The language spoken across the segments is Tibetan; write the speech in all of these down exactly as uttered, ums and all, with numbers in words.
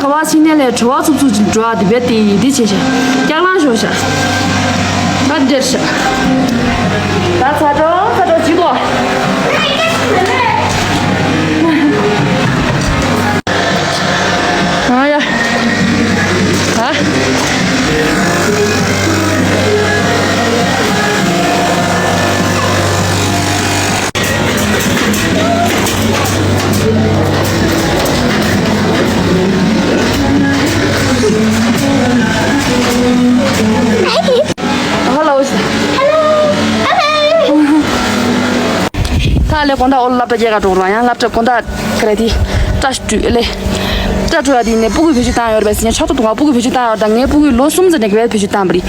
བ་ཕྱི་ནས་ལས་བྲོ་བ་ཚུབ་ཚུབ་ཅིག་འགྲོ་བ་དེ་བས་དེ་ཡིན་དེ་བྱས་ཤག་སྐྱག་ལང་ཤོར་ཤག་ད་འདིར་ཤག་ད་ཚ་གྲང་ཚ་གྲང་ཅི་དོ། ཨ་ཡ། ཨ། ཧ་ལོ། ཧ་ལོ། ཧ་ལོ། ད་ལས་དགོང་དག་འོ་སློབ་གྲྭ་སྐྱེལ་ག་འགྲོ་རོགས་ཡང་སློབ་གྲྭ་དགོང་དག་ག་རེ་དེ་སྐྲ་བཀྲུས་ལེ། སྐྲ་བཀྲུས་ཡ་དེ་ནས་སྤུ་གུའི་བེད་སྤྱོད་བཏང་ཡོད་རེད་པས་ཟེར་ནས་ཕྱོགས་ཐོག་ཏུ་ང་སྤུ་གུའི་བེད་སྤྱོད་བཏང་ཡོད་ད་ངའི་སྤུ་གུའི་ལོ་གསུམ་ཙམ་ནས་ག་བའི་བེད་སྤྱོད་བཏང་པ་རེད།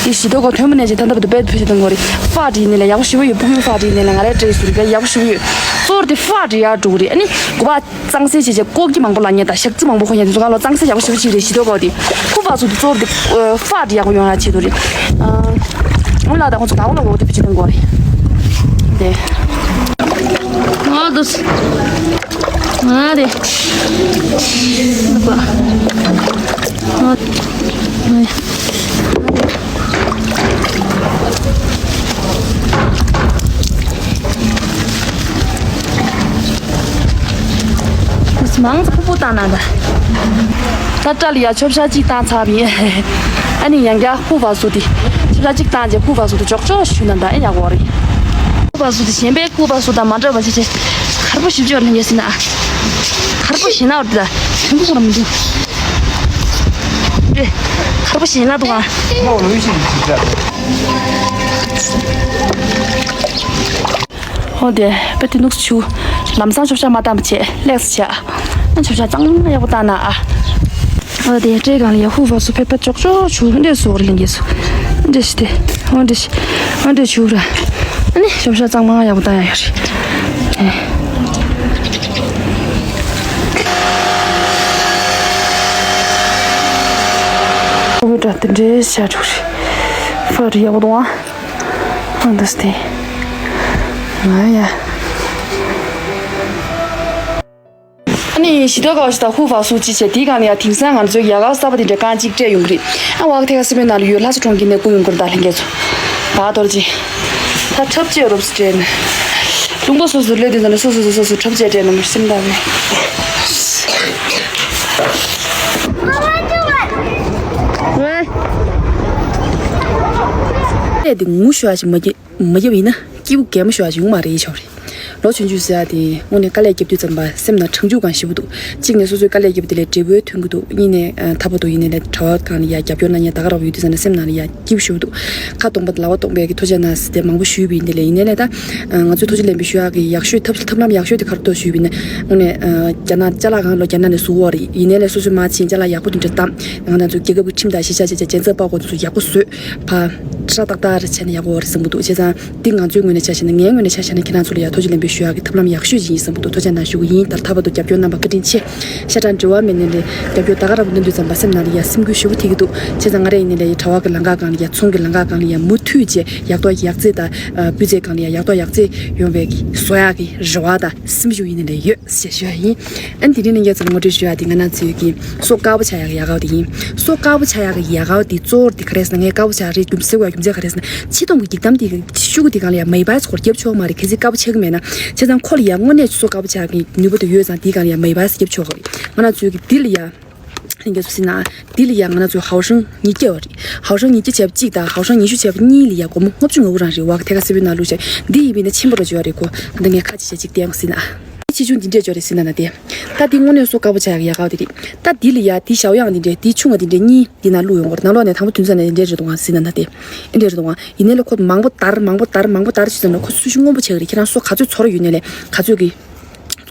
དེ་བཞི་ཐོག་གོ་ཐོན་པ་ནས་ཅི་ད་ལྟ་བར་དུ་བེད་སྤྱོད་བཏང་དགོས་རེད། ཧྥ་ཏི་ཡིན་ནས་ལ་ཡག་པོ་ཞེ་པོ་ཡོད། སྤུ་གུའི་ཧྥ་ཏི་ཡིན་ནས་ལ་ང་རའི་སྤྲད་ཟུར་བེད་ཡག་པོ་ཞེ་པོ་ཡོད། གཙོ་བོ་དེ་ཧྥ་ཏི་ཡག་འགྲོ་གི་རེད། ཨ་ནི་གོ་བ། གཙང་སེལ་བྱས་བྱས་ཀོག་ཀྱི་མང་པོ་ལ་ཉེ་དང་ཞག་རྩི་མང་པོ་ཁོ་ཉེ་དེ་ཚོ་གང་ལ་གཙང་སེལ་ཡག་པོ་ཞེ་པོ་ཅིག་རེད། ཞི་དོ་གོ་དེ་ཁུ་བ་སུ་དེ་གཙོ་བོ་དེ་ཧྥ་དེ་ཡག་པོ་ཡོང་ཡ་ཆེད་དུ་རེད། ཨ་འོ་ལ་ད་ཁོ་ཚོ་ད་འོ་ལ་འོ་དེ་བེད་སྤྱོད་གཏོང་དགོས་རེད། དེ་ཨ་དུ་ཨ་དེ་ཨ་ཨ། མང་ཙམ་ཕུ་ཕུ་བཏང་ན་ད། ད་སྐྲ་ལ་ཡ་ཆོབ་ཤ་གཅིག་བཏང་ཚར་བ་ཡིན། ཨ་ནི་ཡང་བསྐྱར་ཧུ་བ་སུ་དེ། ཆོབ་ཤ་གཅིག་བཏང་རྗེས་ཧུ་བ་སུ་དེ་ཅོག་ཅོག་ཞུ་ན་ད་ཨེ་ཡག་པོ་རེད། ཧུ་བ་སུ་དེ་གཞན་པའི་ཧུ་བ་སུ་དང་མ་འདྲ་བ་ཞིག་བྱས། གར་པོ་ཞིབ་ཅོག་ལེན་རྒྱུ་ཟིན་ན། གར་པོ་ཞིག་ན་བར་དུ་ད་ཐུན་གོང་ར་མི་འདུག་ཨེ། གར་པོ་ཞིག་ན་འདུག་ཨ། ཨོ་དེ་པེ་ཏི་ནུགས་ཆུ། ལམ་སང་ཆོབ་ཤ་མ་བཏང་བ་བྱས་ལེགས་སུ་བྱ། ཨ་ཆོབ་ཤ་གཙང་མ་ཡག་པོ་བཏང་ན་ཨ། ཨོ་དེ་སྤྲེལ་གང་ལ་ཡ་ཧུ་བ་སུ་ཕེ་ཕེ་ཅོག་ཅོག་ཆུ་འདྲེ་སུ་རེ་ལེན་གྱི་སུ། འདྲེ་ཞི་དེ་ཨོ་འདྲེ་ཞི། ཨོ་འདྲེ་ཆུ་ར། ཨ་ནི་ཆོབ་ཤ་གཙང་མ་ཡག་པོ་བཏང་ཡ་ཡོད་རེད། ཨོ་དྲ་དེ་འདྲེ་ཤ་ཆུ་རེད། ཧྥ་རི་ཡག་པོ་འདུག་ཨ། ཨ་འདུག་སྟེ། ང་ཡ། ཨ་ནི་ཞི་དོ་གའོ་ཞི་ད་ཧུ་བ་སུ་ཅི་བྱས་དེའི་སྒང་ལ་ཡ་དེང་སང་ང་ཚོའི་ཡ་གའོ་གསར་པ་དེ་འདྲ་རྐང་གཅིག་སྤྲད་ཡོང་གི་རེད། ཨ་བག་ཐེ་ཁ་སི་པའི་ནང་ལ་ཡོད་ལྷ་ས་གྲོང་ཁྱེར་ནས་བསྐུར་ཡོང་གི་རེད་ད་ལྷན་རྒྱས་ཚོ། ད་དོར་ཅི། ད་འཁྲབ་ཅི་རོབ་སི་ཏྲེན། ལུང་པ་སོ་སོ་སླེབས་དུས་ཙམ་ནས་སོ་སོ་སོ་སོ་སོ་འཁྲབ་ཅི་སྤྲད་ན་མི་སེམས་དགའ་བས། ཨེ་དེ་ངུ་ཤོག་ཞིག་མ་སྐྱེ། མ་བརྒྱབ་ཡིན་ན་སྐྱིད་པོ་གད་མོ་ཤོར་བ་ཞིག་ཡོང་མ་རེད་ཆོག་རེད། ལོ་ཆུང་ཆུང་ཟེར་ཡ་དེ་དངོས་གནས་དཀའ་ལས་བརྒྱབ་དུས་ཙམ་པ་སེམས་ནང་གྲང་འཇུག་གང་ཞེ་པོ་འདུག་གཅིག་ནས་སོ་སོའི་དཀའ་ལས་བརྒྱབ་དེ་ལས་འབྲས་བུ་ཐོན་གི་འདུག་གཉིས་ནས་ཐར་པ་འདུག་ཡིན་ནའི་ལས་གྲྭ་བ་གང་ལ་ཡ་རྒྱབ་སྐྱོར་གནང་མཁན་ད་ག་རང་ཡོད་དུས་ཙམ་ན་སེམས་ནང་ལ་ཡ་སྐྱིད་པོ་ཞེ་པོ་འདུག་ཁ་སྟོང་པ་ལག་པ་སྟོང་པའི་གི་ཐུགས་རྗེ་གནང་ཟེར་ཏེ་མང་པོ་ཞུས་པ་ཡིན་དེ་ལས་ཡིན་ནའི་ལས་ད་ང་ཚོས་ཐུགས་རྗེ་ལེན་པའི་ཞུ་ཡག་གི་ཡག་ཤོས་ཐབས་ཐབས་ལམ་ཡག་ཤོས་དེ་ག་རེ་འདུག་ཞུས་པ་ཡིན་ན་དངོས་གནས་རྒྱ་ནག་ཅ་ལག་གང་ལོ་རྒྱ་ནག་ནས་བཟོ་བ་རེད་ཡིན་ནའི་ལས་སོ་སོའི་མ་ཕྱིན་ཅ་ལག་ཡག་པོ་དེ་འདྲ་བཏང་ང་ཚོ་རྒྱལ་ཁབ་ཀྱི་ཁྲིམས་དང་གཞིས་ཆགས་བྱས་བྱས་གཅན་གཟན་པགས་ཀོ་དེ་ཚོ་ཡག་པོ་བཟོས། ཕ། ཧྲ་ཏག་ཏག་རེ་བྱས་ན་ཡག་པོ་རེད་བསམ་གྱི་འདུག་བྱས་ཙང་འདི་ང་ཚོའི་ངོས་ནས་ཆ་བཞག་ན་ངའི་ངོས་ནས་ཆ་བཞག་ན་ཁྱེད་རང་ཚོ་ལ་ཡ་ཐུགས་རྗེ་ལེན་པའི་ཞུ་ཡག་གི་ཐབས་ལམ་ཡག་ཤོས་ཅིག་ཡིན་བསམ་གྱི་འདུག་ཐུགས་རྗེ་གནང་ཞུ་གི་ཡིན། ད་ཐར་པ་དུ་རྒྱབ་སྐྱོར་གནང་བ་བཀའ་དྲིན་ཆེ། ཤ་ཁྲག་འབྲེལ་བ་མེད་ནའི་ལས་རྒྱབ་སྐྱོར་ད་ག་རང་གི་མནན་དུས་ཙམ་པ་སེམས་ནང་ལ་ཡ་སེམས་འགུལ་ཞེ་པོ་ཐེབས་ཀྱི་འདུག་བྱས་ཙང་ང་རང་ཡིན་ནའི་ལས་ཡ་གྲྭ་བ་གི་ལམ་ཁ་སྒང་ལ་ཡ་ཚོང་གི་ལམ་ཁ་སྒང་ལ་ཡ་མུ་མཐུད་བྱས་ཡག་ཐོག་ཡག་བརྩེགས་དང་སྤུས་ཚད་སྒང་ལ་ཡ་ཡག་ཐོག་ཡག་བརྩེགས་ཡོང་བའི་བཟོ་ཡག་གི་རེ་བ་དང་སེམས་ཤུགས་ཡིན་ནའི་ལས་ཡོད་ཞེས་ཞུ་ཡ་ཡིན། ཨ་ནི་དེ་རིང་ནས་ངས་ཚུར་ངོ་སྤྲོད་ཞུ་ཡ་དེ་ང་རང་ཚོའི་གི་སོ་དཀར་པོ་ཆགས་ཡག་གི་ཡ་གའོ་དེ་ཡིན། སོ་དཀར་པོ་ཆགས་ཡག་གི་ཡ་གའོ་དེ་གཙོ་བོ་དེ་ག་རེ་ཟེར་ན་ངས་དཀར་པོ་ཆགས་རེད་རྒྱུ་མཚན་ག་རྒྱུ་མཚན་ག་རེ་ཟེར་ན་ཕྱི་ཐོག་གི་འགྱིག་དམ་དེ་གི་ཤུ་གུ་དེ་སྒང་ལ་ཡ་མེ་འབར་སྐོར་རྒྱབ་ཆོག་མ་རེད། གལ་སྲིད་དཀར་པོ་ཆགས་གི་མེད་ན་བྱས་ཙང་ཁོ་ལ་ཡ་དངོས་གནས་སོ་དཀར་པོ་ཆགས་གི་ནུས་པ་དེ་ཡོད་ཙང་དེ་སྒང་ལ་ཡ་མེ་འབར་རྒྱབ་ཆོག་གི་རེད། ང་རང་ཚོའི་གི་དེ་ལ་ཡ། ལྷན་རྒྱས་ཚོ་སྲིད་ན། འདི་ལ་ཡང་ང་རང་ཚོའི་ཧའོ་ཧྲང་ཉིས་བརྒྱ་བ་རེད། ཧའོ་ཧྲང་ཉིས་བརྒྱ་བྱས་པ་གཅིག་དང་ཧའོ་ཧྲང་ཉི་ཤུ་བྱས་པ་གཉིས་ལ་ཡང་སྒོར་མོ་ལྔ་བཅུ་ང་དགུ་རང་རེད་བ། ཐད་ཀ་སེ་བུན་ནང་བླུགས་བྱས་འདི་ཡིན་པས་ན་ཆེན་པོ་ར་བྱས་པ་རེད་གོ། ད་ངས་ཁ་ཆེ་ཆེ་གཅིག་བལྟས་ཡོང་སྲིད་ན། ཆེ་ཆུང་འདི་འདྲས་བྱས་རེད་སྲིད་ན་ན་དེ། ད་འདི་དངོས་གནས་སོ་དཀར་པོ་ཆགས་ཡག་ཡག་ག་དེ་རེད། ད་འདི་ལ་ཡ་འདི་ཞའོ་ཡང་འདི་འདྲས་འདི་ཆུང་བ་འདི་འདྲས་གཉིས་འདི་ནང་བླུགས་ཡོང་གོ། ནང་ལོགས་ནས་དང་པོ་དུས་ཚོད་ནས་འདི་འདྲས་རེད་འདུག་ག་སྲིད་ན་ན་དེ། འདི་འདྲས་རེད་འདུག་ག་ཡིན་ནའི་ལ་ཁོ་མང་པོ་དར་མང་པོ་དར་མང་པོ་དར་བྱས་ཙང་ན་ཁོ་སུ་ཞིག་སྔོན་པོ་ཆགས་ཀྱི་རེད། ཁྱེད་རང་སོ་ག་ཚོད་ཚོར་ཡོད་ནའི་ལས་ག་ཚོད་ཀྱི།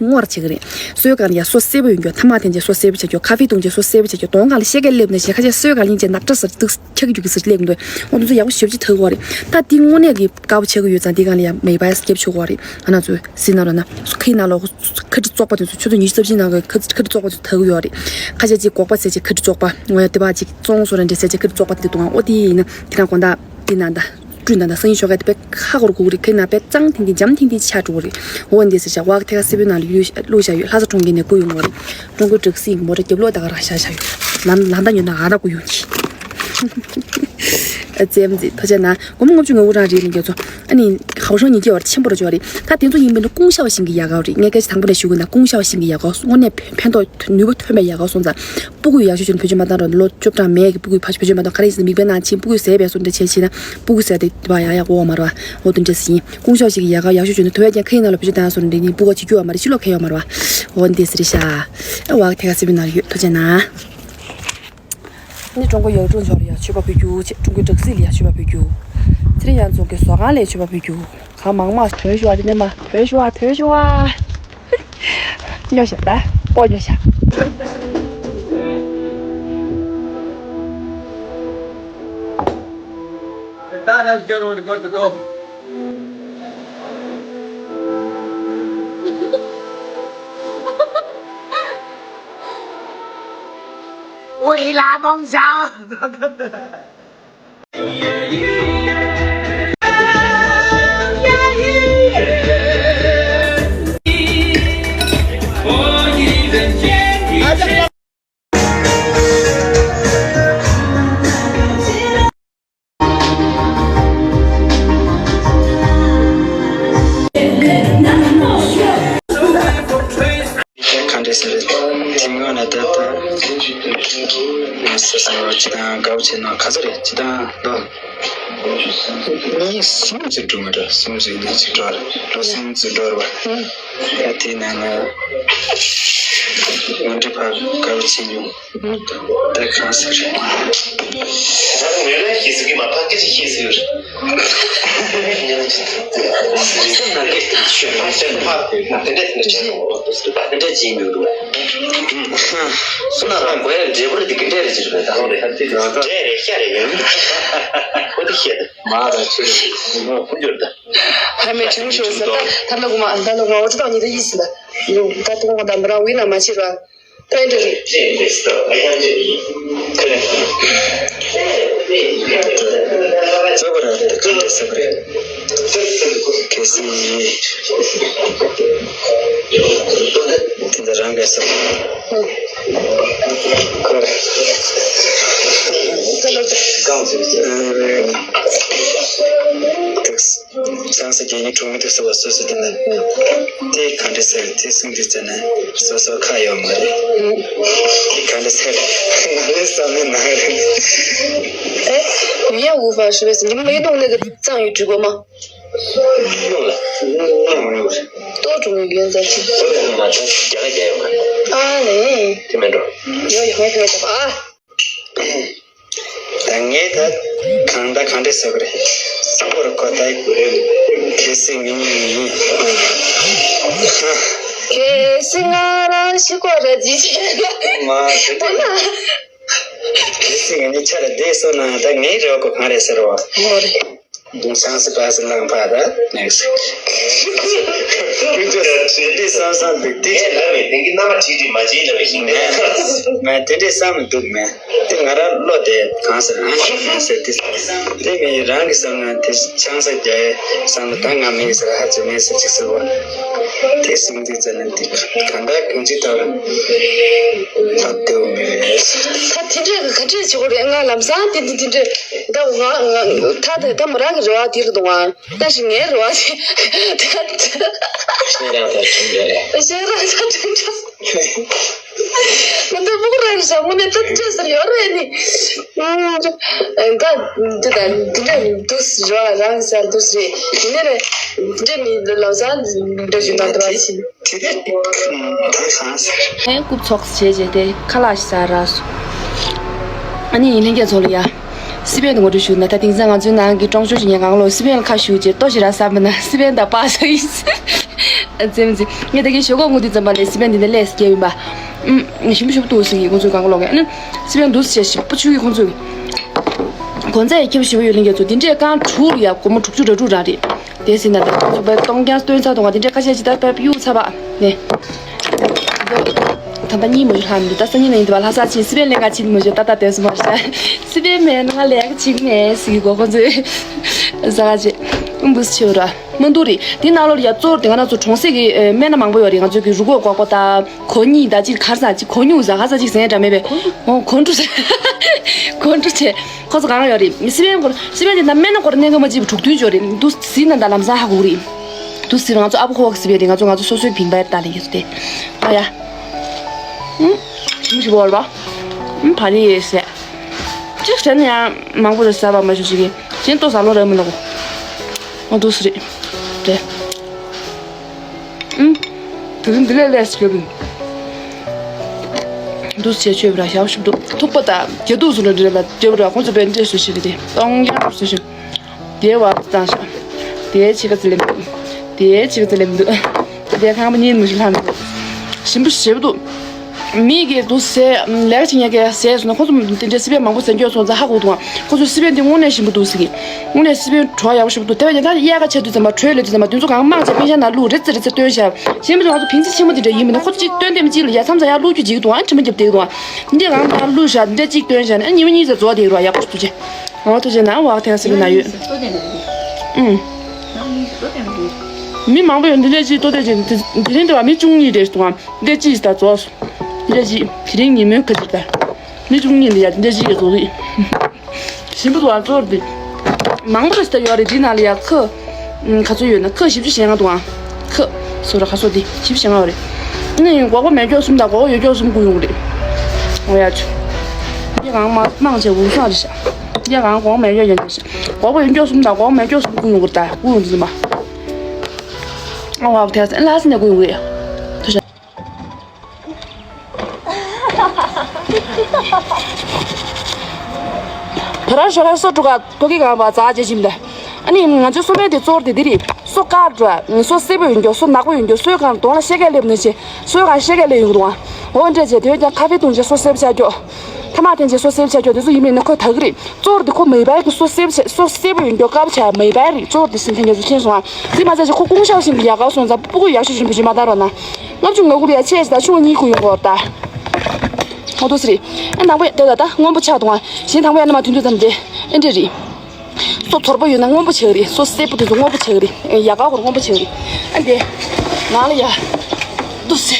སྔོ་བར་བྱེད་ཀྱི་རེད། སོའི་སྒང་ལ་ཡ་སོ་སེར་པོ་ཡོང་རྒྱུ་ཐ་མག་འཐེན་བྱས་སོ་སེར་པོ་བྱེད་རྒྱུ་ཁ་ཧྥེ་བཏུང་བྱས་སོ་སེར་པོ་བྱེད་རྒྱུ་གདོང་སྒང་ལ་ཤེལ་ཀ་སླེབས་ནས་བྱས་ཁ་ཤས་སོའི་སྒང་ལ་སྙིང་རྗེ་ནག་ཁྲ་ཟེར་འདུག་འཁྱག་རྒྱུ་གི་ཟེར་སླེབས་འདུག་འོ་འདི་ཚོ་ཡག་པོ་ཞེ་པོ་ཅིག་ཐག་གོ་རེད། ད་འདི་དངོས་གནས་ཀྱི་དཀར་པོ་ཆགས་ཀྱི་ཡོད་ཙང་འདི་སྒང་ལ་ཡ་མེ་བཱས་རྒྱབ་ཆོག་གོ་རེད། ང་རང་ཚོ་སྲིད་ན་རོ་ན་ཁའི་ནང་ལོགས་ཁ་ཁྲི་བཙོག་པ་དེ་ཚོ་ཆུ་ཚོད་ཉི་ཤུ་རྩ་བཞིའི་ནང་གི་ཁ་ཁ་ཁྲི་བཙོག་པ་དེ་ཚོ་ཐག་གི་ཡོད་རེད། ཁ་ཤས་ཅིག་སྒོག་པ་ཟེར་ཅིག་ཁ་ཁྲི་བཙོག་པ་ངོ་ཡ་དེ་བ་ཅིག་བཙོང་བཟོ་ར་འདྲ་ཟེར་ཅིག་ཁ་ཁྲི་བཙོག་པ་དེ་འདུག་འོ་དེ་ཡིན་ན་ཁྱེད་རང་དགོང་དག་འདི་ནང་ད། བཀྲུས་ན་ད་སང་ཉིན་ཞོགས་ཀ་དེ་དཔེ་ཁ་སྐོར་དགོས་རེད། ཁྱེད་ན་དཔེ་གཙང་ཐིང་ཐིང་འཇམ་ཐིང་ཐིང་ཆགས་འགྲོ་གི་རེད། འོ་འདི་ཟེར་བྱ་བག་ཐེ་ཀ་སེ་བོའི་ནང་ལ་གཡུག་བླུགས་བཞག་ཡོད། ལྷ་ས་གྲོང་ཁྱེར་ནས་བསྐུར་ཡོང་བ་རེད། ཀྲུང་གོའི་སྦྲག་སྲིད་མོ་ཊ་རྒྱབ་ལོགས་ད་ག་རང་བཞག་བཞག་ཡོད། ལམ་ལམ་ད་ཉོ་ན་ཨ་ད་སྐུ་ཡོང་གི། ཨ་ཙེམ་ཙེ་ཐོ་ཅེ་ན་སྒོར་མོ་ལྔ་བཅུ་ང་དགུ་རང་རེད་ལིང་རྒྱ་མཚོ། ཨ་ནི་ཧའོ་ཧྲང་ཉིས་བརྒྱ་བར་ཆེན་པོ་རུ་བྱོས་རེད། ད་དེ་ཚོ་ཡིན་པས་ན་ཀུང་ཤའོ་ཞིང་གི་ཡག་ག་རེད། ངས་སྐད་ཆ་དང་པོ་ནས་ཞུ་གི་ན་ཀུང་ཤའོ་ཞིང་གི་ཡག་ག་དངོས་གནས་ཕན་ཐོགས་ནུས་པ་ཐོན་པའི་ཡག་ག་སོང་ཙང་། སྤུ་གུ་ཡག་ཤོས་བྱུང་བོད་ཆས་མ་བཏང་རོགས། ལོ་བཅུ་གྲངས་མེད་ཀྱི་སྤུ་གུ་ཕ་ཕོད་ཆས་མ་བཏང་ག་རེ་ཡིན་ཟེར་མིག་དཔེ་ནང་ཕྱིན་སྤུ་གུ་ཟས་པའི་སོ་འདྲ་བྱས་ཕྱིན་ན་སྤུ་གུ་ཟས་དེ་དེ་བ་ཡག་ཡག་འོ་མ་རེད་བ། འོ་དེ་འདྲ་ཟིན་ཀུང་ཤའོ་ཞིག་གི་ཡག་ག་ཡག་ཤོས་བྱུང་ན་དུ་བས་ཀྱང་ཁ་ཡིན་ན་ལོ་བོད་ཆས་བཏང་སོ་འདྲ་ནི་སྤུ་གུ་ཅིག་སྐྱུར་བ་མ་རེད་ཕྱི་ལོགས་ཁ་ཡོད་མ་རེད་བ། འོ་འདི་ཟེར་ཤ། ཨ་བག་ཐེ་ཀ་སི་བི་ནང་ཡོད་ཐོ་ཅེ་ན། ནི་ཀྲུང་གོ་ཡོངས་ཀྲུང་ཕྱོགས་ལ་ཡང་མཆོད་པ་ཕུལ་རྒྱུ་བྱས། ཀྲུང་གོའི་སྦྲག་སྲིད་ལ་ཡང་མཆོད་པ་ཕུལ་རྒྱུ། ཚེ་རིང་གཡང་འཛོམས་ཀྱི་བཟོ་ཁང་ལ་མཆོད་པ་ཕུལ་རྒྱུ། གང་མང་མང་ཐོན་ཤོག་ཨ། དེ་ནས་མ་ཐོན་ཤོག་ཨ། ཐོན་ཤོག་ཨ། ཉོ་ཤག་ད། ཨོ་ཉོ་ཤག་ག་འདྲས་ཟེར། དེ་སྔོན་ལ་ད་ལྟ་ང་ཚོ་སོང་བ་ཅི་དང་དགའ་པོ་བྱས་ན་ག་ཚོད་རེད། ཅི་དང་ལོ་གཉིས་གསུམ་ཙམ་འགྲོ་མ་འགྲོ། གསུམ་ཙམ་ཡིན་ན་ཅིག་འགྲོ་རེད། ལོ་གསུམ་ཙམ་འགྲོ་རེད་བ། ད་དེའི་ནང་ལ་ང་འདྲ་ཕར་དགའ་པོ་བྱས་མྱོང་། ད་གང་ཟེར། ད་ངོས་ལ་ཤེས་སྲིད་ཀྱི་མ་ཕ་སྐད་ཆ་ཤེས་སྲིད་ཡོད་རེད། སེམས་ནང་གི་ཤུགས་སེམས་ཕ་དེ་འདྲ་དེ་འདྲ་བྱས་ཡོང་། དེ་འདྲ་བྱས་མྱོང་འདུག་སུ་ན་རང་གོ་ཡ་འབྲས་བུ་རེད། དེ་གི་འབྲས་རེད་ཅེས་རེད། ད་རེད་འབྲས་རེད་ཤ་རེད་ཡོད། ཁོ་དེ་ཤེས་ད། མ་ད་ཆོས་རེད། ཁོ་འགྱུར་ད། ཧ་མེ་ཁྲིམས་ཤོར་ཟེར་ད། ད་ལོ་གོ་མ་ད་ལོ་གོ་མ་འོ་ཅི་ཏོག་ཉིད་དུ་ཡིད་ཟིན་ད། ད་ཏུང་གོ་ད་མི་རང་བི་ན་མ་ཕྱིར་བ། ད་འདྲ་རེད། ཚོད་པ་ར་ད་གང་འདྲ་ཟེར་བ་རེད། གལ་སྲིད་དེ་འདྲ་རང་ག་ཟེར། ཁོ་རེད། ད་ལོ་ད། ཨ། ཆང་ས་རྒྱག་མཁན་གྲོང་མི་དེ་ཚོ་ལ་སོ་སོ་དེ་ན་དེ་ག་འདྲ་ཟེར། དེ་གསུང་དུས་ཙམ་ན་སོ་སོ་ཁ་ཡོད་མ་རེད། དེ་ག་འདྲ་ཟེར། ང་ལས་བསམ་མེད་ན་རེད། ཨེ། མི་ཡ་འུ་ཧྥ་ཧྲི་བེ་སི་ནི་མི་ནོང་ནི་གི་གཙང་ཡོད་འགྲིག་གོ་མ། ཡོང་ལ་ཡོང་ལ་ཡོང་ལ། ཏོ་ཀྲུང་ཡོད་ཡོད་ཟེར་གི། ཨོ་ལ་ཡོང་ལ་ད་རྒྱ་ལ་རྒྱ་ཡོད་མ་རེད། ཨ་ལེ། དེ་མེད་འགྲོ། ཡོ་ཡོ་ཧོ་ཧོ་ཧོ་ཨ། ད་ངས་ད་གང་ད་གང་འདྲས་ཟེར་གི་རེད། སྲིན་པོར་གོ་ད་གལ་སྲིད་ངེད་གཉིས་ཡིན། གལ་སྲིད་ང་རང་ཤི་གོ་ར་ཇི་ཞིག་མ་ཟེར་ཏེ། གལ་སྲིད་ངེད་གཉིས་ཆ་ལ་བསྡད་སོང་ན་ད་ངའི་རེ་བ་གོ་གང་རེད་ཟེར་བ། ངོ་རེད། ཆང་སི་པ་སི་ལངས་པ་ད་next། ཀུན་སྤྱོད་དེ་འདྲའི་བསམ་བསམ་འདུག་དེ་ངས་ལབ་པའི་དེང་གི་མནའ་མ་ཁྲིད་ཁྲིད་མ་བྱེད་ལབ་པའི་ཞིག་མེད། ང་དེ་འདྲའི་བསམ་མི་འདུག་མེད། དེ་ང་རང་བློ་དེ་གང་ཟེར་ཨ་ཤེས་མེད་ཟེར་དེ། དེ་མིན་རང་གི་བསམ་ན་དེ་ཆང་ས་རྒྱག་ཡས་བསམ་ན་ད་ང་མེད་ཟེར་ཧ་ཅང་མེད་ཟེར་ཅིག་ཟེར་བ། དེ་གསུང་དུས་ཙམ་ན་དེ་གང་ལྟར་གང་ཅི་ལྟར་ལབ་བདེ་བོ་མེད། ད་དེ་འདྲས་ག་འདྲས་བྱེད་དགོས་རེད། ང་ལམ་སང་དེ་འདི་དེ་འདྲས་ད་ང་ང་ད་དེ་ད་མོ་རང་གི་རེ་བ་དེ་རེད་འདུག་ཨ། ད་ཞིག་ངའི་རེ་བ་ཞིག་ད་ད་ཤེས་རང་ད་དྲན་འདྲ་རེད། ཤེས་རང་ད་དྲན་འདྲ། ང་ད་སྤུ་གུ་རང་རེད་ཤག་དངོས་གནས་ད་དྲན་ཟེར་ཡོད་རེད་ནི། ཨ་ད་འདི་ད་འདི་འདྲ་འདུག་རེད་བ། རང་གི་སར་འདུག་རེད། ཡིན་ནའི་རེད། འདི་འདྲ་ནི་ལམ་སང་འདྲ་ཞིག་ད་འདྲ་བ་ཞིག་དེ་ནས་ད་གང་ཟེར། ངས་རྐུབ་ཚོགས་བྱས་བྱས་ཏེ་ཁ་ལག་ཞིག་ཟ་རག་སོང་། ཨ་ནི་ཡིན་ལྷན་རྒྱས་ཚོ་ལ་ཡ། སི་པན་དུ་ངོ་སྤྲོད་ཞུ་ན་ད་དེང་སང་ང་ཚོའི་ནང་གི་ཀྲོང་ཆུང་ཞིག་ངས་གང་ལོག་སི་པན་ལ་ཁ་ཞུ་རྗེས་ལྟོ་ཞིག་རག་བསམ་པ་ན་སི་པན་དང་པ་ས་ཡིན། ཙེམ་ཙེ་ངས་ད་གིན་ཞོགས་ཀ་ངུ་དུས་ཙམ་པ་ལས་སི་པན་འདི་འདྲ་ལས་སྐྱེ་བིན་པ། ཨུམ། ཞིམ་པོ་ཞིམ་པོ་འདུག་ཟེར་གི་ཁོང་ཚོའི་གང་ག་ལོག་གི་ཨ་ནི། སི་པན་འདུག་ཟེར་ཞིམ་པོ་ཆུ་གི་ཁོང་ཚོའི། གོ་ཚད་ཡ་ཁྱབ་ཞིབ་ཡོད་ལྷན་རྒྱས་ཚོ་འདི་འདྲས་རྐང་དྲུག་ལ་ཡ་སྒོར་མོ་དྲུག་ཅུ་རེ་དྲུག་རང་རེད། དེ་ཟིན་ན་ད་ཚོ་བའི་གཏོང་རྐྱང་སྟོན་ཚར་དུང་བ་དེ་འདྲས་ཁ་ཤས་ཅི་ལྟར་པའི་གཡུག་ཚར་བ་ནས། ད་ལྟ་གཉིད་མ་ཤོར་ལྷམ་འདི་ལྟ་ས་གཉིད་ན་ཡིན་འདི་བ་ལྷ་ས་ཆེན་སི་པན་ལེན་ག་ཆེན་མ་ཤོར་ཏག་ཏག་དེ་སུ་མ་ཤ་སི་པན་མེད་ང་ལས་ཀ་ཆིག་མེད་སི་གི་གོ་ཁོ་ཚོས་ཟ་ག་ཆེ་འབུ་སི་ཆེ་བ་ར་མ་འདུག་རི་དེ་ནང་ལོར་ཡ་གཙོར་དེ་ང་ན་ཚོ་གྲོང་གསེབ་ཀྱི་སྨན་སྣ་མང་པོ་ཡོད་རི་ང་ཚོ་གི་རུ་ཀོག་ཀོག་པོ་ད་གོ་གཉིད་ད་ཅིག་གར་ས་ཅིག་གོ་ཉུག་ཟ་ག་ས་ཅིག་ཟེར་འདྲ་མེད་པས་ཨོ་གོ་འགྲོ་ཟེ་གོ་འགྲོ་ཆེ་ཁོ་ཚོ་གང་ཡོད་རི་སི་པན་སྐོར་སི་པན་དེ་ན་སྨན་སྣ་སྐོར་གནས་ཁ་མ་ཅིག་དྲུག་བདུན་ཡོད་རི་འདུག་སི་ན་ད་ལམ་སང་ཧ་གོ་རི་འདུག་སི་ང་ཚོ་ཨ་ཕོ་ཁོ་བ་གི་སི་པན་རི་ང་ཚོ་ང་ཚོ་སོ་སོའི་བིང་པའི་ད་ལེ་ཡོད་དེ་ཨ་ཡ། ཨུམ། ཞིམ་པོ་ཞིག་བོར་བ། ཨུམ་བ་ནི་ཡོད་ཟེར། གཅིག་བྱས་ན་ཡང་མང་པོ་རེ་ཟ་བ་མ་ཞུ་ཞིག་གིས་གཞན་ལྟོ་ཟ་ལོ་རེ་མི་ལོ་གོ་ཨོ་འདུག་སེ་རེད། རེད། ཨུམ། དེ་རིང་འདི་ལས་ལས་སྐྱོ་བིན། འདུག་སེ་བྱས་ཆོས་བི་ར་ཞབས་ཞུབ་འདུག་ཐུག་པ་དང་རྒྱ་འདུག་སུ་ལ་འདྲེ་ལ་རྒྱ་བི་ར་ཁོང་ཚོ་བས་འདྲེ་སུ་ཞིག་རེད་དེ་སྟོང་རྒྱ་འདུག་སུ་ཞིག་དེའི་བར་དུ་བཏང་ཤག་དེའི་ཕྱི་ཁ་ཙི་ལེམ་འདུག་དེའི་ཕྱི་ཁ་ཙི་ལེམ་འདུག་དེའི་ཁང་པ་གཉིས་མི་ཤི་ལྷམ་འདུག་ཞིམ་པོ་ཞེ་པོ་འདུག་མི་གིས་འདུག་ཟས་ལེགས་ཆེ་ཉེ་གི་ཟས་སོང་ན་ཁོ་ཚོ་དེ་འདྲའི་སི་པན་མང་པོ་ཟས་འགྱོ་སོང་ཙང་ཧ་གོ་འདུག་ཁོ་ཚོའི་སི་པན་དེ་དངོས་གནས་ཞིམ་པོ་འདུག་ཟེར་གི་དངོས་གནས་སི་པན་བྲོ་ཡག་པོ་ཞིམ་པོ་འདུག་དེ་བས་ཀྱང་ད་གཡག་ཁ་ཆེ་དུས་ཙམ་པ་བྲོས་ལས་དུས་ཙམ་པ་དེ་ཚོ་གང་མང་ཆེ་པིན་ཤ་ནང་བླུགས་རེ་ཙི་རེ་ཙི་བཏོན་བཞག་གཞན་མི་ཚོ་ང་ཚོ་ཕིང་ཚི་ཆེན་མོ་དེ་འདྲ་ཡིན་མིན་ན་ཁོ་ཚོ་གཅིག་བཏོན་དེ་མི་གཅིག་ལ་ཡ་མཚམས་མཚམས་ཡར་བླུགས་རྒྱུ་བྱེད་ཀྱི་འདུག་ཨ་ཁྲི་མ་རྒྱབ་བསྡད་ཀྱི་འདུག་ཨ་འདི་འདྲ་གང་མང་བླུགས་བཞག་འདི་འདྲ་གཅིག་བཏོན་བཞག་ནས་ཨ་ཉི་མ་གཉིས་ཙམ་རྫོགས་བསྡད་ཀྱི་འདུག་ཡག་པོ་ཞིག་འདུག་ཅེ། ང་ཐུགས་རྗེ་གནང་བ་ཐེངས་སི་པན་ན་ཡོད། ཨུམ། མི་མང་པོ་ཡོད་འདི་འདྲ་ཅིག་ལྟོ་ལྡན་ཅིག་དེ་དེ་རིང་འདི་བ་མི་བཅུ་གཉིས་རེད་འདུག་ཨ། འདི་ཅིག་ད་རྫོགས་སོང་། འདི་འདྲ་ཅིག་དེ་རིང་ཉིན་མོའི་ཁ་ཅིག་ད་མི་བཅུ་གཉིས་འདི་ཡ་འདི་འདྲ་ཅིག་རྫོགས་རེད། ཞིམ་པོ་འདུག་ཨ། གཙོ་བོ་འདི་མང་པོ་རེད་ད་ཡོད་རེད། འདི་ནང་ལ་ཡ་ཁ་ཁ་ཚོ་ཡོད་ན་ཁ་བཞི་བཅུ་ཞེ་ལྔ་འདུག་ཨ། ཁ་སོ་ར་ཁ་སོ་འདི་བཞི་བཅུ་ཞེ་ལྔ་ཡོད་རེད། ཨ་ནི་སྒོག་པ་མེད་ཀྱོག་གསུམ་དང་སྒོག་པ་ཡོད་ཀྱོག་གསུམ་བསྐུར་ཡོང་གི་རེད། འོ་ཡ་ཆུ། འདི་གང་མ་མང་ཆེ་འུ་སོང་རེད་ཤག་འདི་གང་སྒོག་པ་མེད་ཀྱོག་ཡོད་ཀྱོག་ཤག་སྒོག་པ་ཡོད་ཀྱོག་གསུམ་དང་སྒོག་པ་མེད་ཀྱོག་གསུམ་བསྐུར་ཡོང་གི་རེད་ད་བསྐུར་ཡོང་འདི་མ། ཨ་བ་དེ་ལྷ་ས་ནས་བསྐུར་ཡོང་གི་རེད། ཐུ་ཤ། བ་ར་ཤོ་ར་སོ་དྲུག་ག་ཐོ་གི་གང་བ་ཛ་ཇེ་ཞིམ་ད། ཨ་ནི་ང་ཚོའི་སོ་སྨན་དེ་གཙོ་བོ་དེ་འདི་རེད། སོ་དཀར་འགྲོ། སོ་སེར་པོ་ཡོད་འགྱོ། སོ་ནག་པོ་ཡོད་འགྱོ། སོའི་གང་གདོང་ལ་ཤེལ་གས་སླེབས་ནས་ཆེ། སོའི་གང་ཤེལ་གས་སླེབས་ཡོང་གི་འདུག་ཨ། འོ་འདྲས་བྱས་དེ་བས་ཀྱང་ཁ་ཕེ་བཏུང་བྱས་སོ་སེར་པོ་ཆགས་འགྱོ། ཐ་མག་འཐེན་བྱས་སོ་སེར་པོ་ཆགས་འགྱོ། དེ་ཚོ་ཡིན་མིན་ནི་ཁོས་ད་གི་རེད། གཙོ་བོ་དེ་ཁོ་མེ་འབར་གི་སོ་སེར་པོ་ཆགས་སོ་སེར་པོ་ཡོད་འགྱོ་དཀར་པོ་ཆགས་མེ་འབར་རེད། གཙོ་བོ་དེ་སེམས་ཐན་རྒྱ་ཚོ་ཤེས་སོང་ཨ། དེ་མ་ཚད་ཅིག་ཁོ་ཀུང་ཤའོ་ཤིན་གི་ཡག་ག་སོང་ཙང་སྤུ་གུ་ཡག་ཤོས་ཤིན་པོ་ཞིག་མ་བཏང་རོགས་གནང་། ལྔ་བཅུ་ང་དགུ་ལ་ཡ་ཆེ་ཞིག་ད་ཆུང་གཉིས་ཁུ་ཡོང་གོ་ད། ཧོ་དོ་སི་རེད། ཨ་དང་པོ་ཡ་དེ་ད་ད་སྔོན་པོ་ཆགས་འདུག་ཨ། གཞན་དང་པོ་ཡ་ན་མ་དུས་དུས་ཙམ་དེ་ཨེ་འདྲ་རེད། སོ་ཐོར་པོ་ཡོད་ན་སྔོན་པོ་ཆགས་རེད། སོ་སེར་པོ་དེ་ཚོ་སྔོན་པོ་ཆགས་རེད། ཡག་ག་ཧོར་སྔོན་པོ་ཆགས་རེད། ཨ་འདི་ནང་ལ་ཡ་དུ་སེ་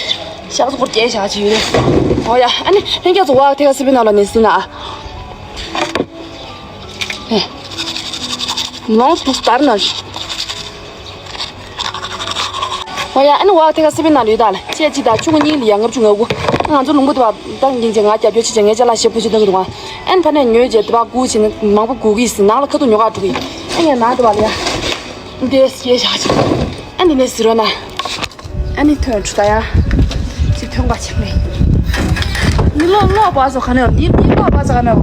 ཤག་སོ་ཧོར་སྐྱེས་ཤག་ཅིག་ཡོད་རེད། ཨོ་ཡ་ཨ་ནི་ལྷན་རྒྱས་ཚོ་བ་ཐེ་ག་སི་པི་ནང་ལ་ནས་སི་ན་ཨ། ལོངས་འདུག་ལྟར་ན། ཨོ་ཡ་ཨ་ནི་བ་ཐེ་ག་སི་པི་ནང་ལ་ཡོད་ད་ལ་ཆེ་ཅིག་དང་ཆུང་གཉིས་ལ་ཡ་ལྔ་བཅུ་ང་དགུ། ང་ཚོ་ལུང་པ་དུ་བ་ད་འགྱིང་ཅེ་ང་རྒྱབ་སྐྱོར་བྱེད་ཅེ་ངའི་ཅ་ལག་ཞེ་པོ་ཅིག་བཏང་གི་འདུག་ཨ། ཨན་ཕ་ནས་ཉོས་རྗེས་དུ་བ་སྒུག་བྱེད་ནི་མང་པོ་སྒུག་གི་ཟིན་ནང་ལ་ཁ་ཐུག་ཉོ་ག་འགྲོ་གི། ཨ་ཡ་ན་དུ་བ་ལ་ཡ། འདི་སྐྱེས་བཞག་ཅིག་ཨ་ནི་ནས་ཟི་རོ་ན། ཨ་ནི་ཐོན་ཆུ་ད་ཡ། ཅིག་ཐོན་པ་ཆེ་མེད། ནི་ལོ་ལོ་བ་སོ་ག་ནས་ནི་ནི་ལོ་བ་སོ་ག་ནས།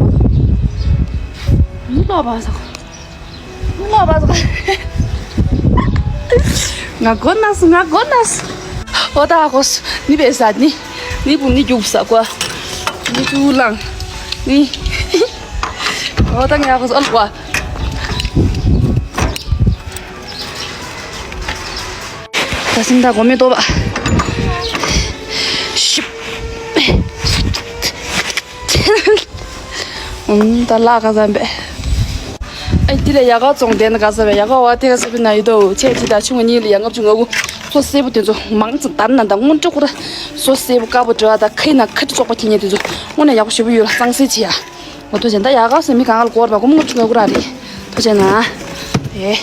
ནི་ལོ་བ་སོ། ནི་ལོ་བ་སོ། ང་གོ་ན་སུ་ང་གོ་ན་སུ། ཨོ་ད་གོ་སུ་ནི་བེ་ས་ནི། ནི་བུ་ནི་རྒྱུག་ས་གོ། ནི་ཏུ་ལང་། ནི། ཨོ་ད་ང་གོ་སུ་ཨོ་ལ་གོ། ད་སེམས་ཐག་གོ་མེད་ཏོ་བ། ཤིབ། ཨུམ་ད་ལག་ག་ཟམ་པས། ཨ་དེ་ལས་ཡ་ག་བཙོང་དེ་ན་ག་ཟམ་པས་ཡ་ག་བ་དེ་ག་ཟམ་པས་ན་ཡོད་དོ་ཆེ་ཅི་ད་ཆུང་གཉིས་ལ་ཡ་ལྔ་བཅུ་ང་དགུ། སོ་སེར་པོ་དེ་ཚོ་མང་ཙམ་དར་ན་ད་སྔོན་འགྲོ་ཁོ་ར། སོ་སེར་པོ་དཀར་པོ་འདྲ་བ་ད་ཁའི་ན་ཁ་ཏི་བཙོག་པ་ཁྱེད་ཉིད་དེ་ཚོ་དངོས་གནས་ཡག་པོ་ཞེ་པོ་ཡོད་ལ་གཙང་སེལ་བྱེད་ཡ། འོ་ཐུགས་རྗེ་ཆེ། ད་ཡག་ག་སེ་མི་གང་ག་ལ་སྐོར་བ་ཀོ་མོ་ཆུ་ངོ་ཀུ་ར་རེད། ཐུགས་རྗེ་ཆེ་ན། དེ།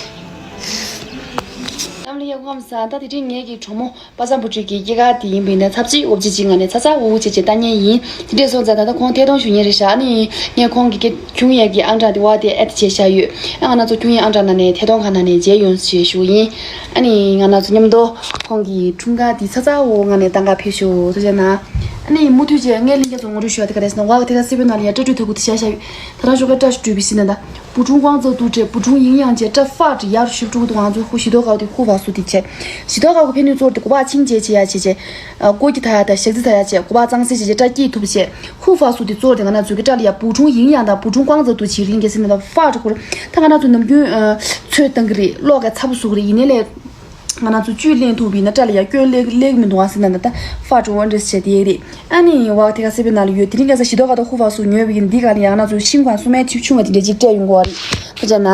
ནམ་ལ་ཡག་ཁམས་ས་ད་དེ་རིང་ངེད་ཀྱི་གྲོགས་མོ་པ་སངས་བུ་ཕྲུག་གི་སྐྱེས་སྐར་དེ་ཡིན་པས་ན་ཚབ་ཅིག་འོབ་ཅི་ཅིག་ང་ནས་ཚ་ཚ་འུ་འུ་བྱེད་བྱེད་ལྟ་ཉན་ཡིན། དེ་འདྲས་སོང་ཙང་ད་ལྟ་ཁོང་ཐད་གཏོང་ཞུ་ཉན་རེད་ཤག་ཨ་ནི་ངས་ཁོང་གི་སྐད་ཁྱུང་ཡས་ཀྱི་ཨང་གྲངས་དེ་བ་དེ་ཨེ་ཌི་བྱས་བཞག་ཡོད། ཨ་ང་རང་ཚོ་ཁྱུང་ཡས་ཨང་གྲངས་ནང་ནས་ཐད་གཏོང་ཁང་ནང་ནས་མཇལ་ཡོང་ཞེས་ཞུ་གི་ཡིན། ཨ་ནི་ང་རང་ཚོ་མཉམ་དུ་ཁོང་གི་འཁྲུངས་སྐར་དེ་ཚ་ཚ་འུ་འུ་ང་ནས་གཏང་ག་ཕེབས་ཤོག་ཐུགས་རྗེ་ཆེ་ན། ཨ་ནི་མུ་མཐུད་བྱས་ངས་ལྷན་རྒྱས་ཚོ་ངོ་སྤྲོད་ཞུ་བ་དེ་ག་རེ་ཟེར་ན་བ་ག་དེ་ག་སི་པི་ནང་ལ་ཡ་སྤྲ་སྤྲུལ་ཐོག་གུ་དེ་བཞག་བཞག་ཡོད། ད་རང་ཞོགས་ཀ་སྤྲ་ཞིག་སྤྲུལ་བའི་ཕྱི་ནང་ད། 补充光泽度 ཏྲེ 补充营养 ཅེས་སྤྲ་ཧྥ་ཏྲེ་ཡར་ཞིབ་ཀྲུག་དུ་ང་ཚོའི་ཧུ་ཞི་ཏོ་ཀའོ་དེ་ཧུ་ཧྥ་སུ་དེ་བྱས། ཞི་ཏོ་ཀའོ་གི་ཕན་ནུས་གཙོར་དེ་གོ་བ་ཆིང་ཅེ་ཅེ་ཡ་ཅེ་ཅེ། ཨ་ཀོ་ཀི་ཐ་ཡ་ད་ཞག་ཙི་ཐ་ཡ་ཅེ་གོ་བ་གཙང་སེ་ཅེ་ཅེ་སྤྲ་སྐྱིད་ཐུབ་ཅེ། ཧུ་ཧྥ་སུ་དེ་གཙོར་དེ་ང་ན་ཚོའི་གི་སྤྲ་ལ་ཡ་补充营养 དང་补充光泽度 བྱེད་རིང་གི་སེ་ན་ད་ཧྥ་ཏྲེ་ཁུར། ད་ང་ན་ཚོ་ནམ་རྒྱུན་ཨ་ཚོད་བཏང་གི་རེད་གློག་གི་ཚ་པོ་བཟོ་གི་རེད་ཡིན་ནའི་ལས། ང་རང་ཚོ་བཅུད་ལེན་ཐུབ་པ་ཡིན་ན་སྐྲ་ལ་ཡང་སྐྱོན་སླེབས་སླེབས་མི་འདུག་ཨ་ཟེར་ན་ད་ལྟ་ཧྥ་ཀྲི་ཝན་ཌར་སི་བྱས་དེ་རེད། ཨ་ནི་ཝག་ཐད་ཀར་སེ་བའི་ནང་ལ་ཡོད། དེ་རིང་ཁ་སང་ཞི་ཏོ་ཀའོ་དང་ཧུ་ཧྥ་སུ་ཉོས་པ་ཡིན། འདི་ག་ལ་ཡང་ང་ཚོ་ཤིང་ཁང་སོ་མའི་ཆུ་ཆུང་བ་དེ་འདྲ་ཅིག་སྤྲད་ཡོང་གི་ཡོད་རེད། ཐུགས་རྗེ་གནང་།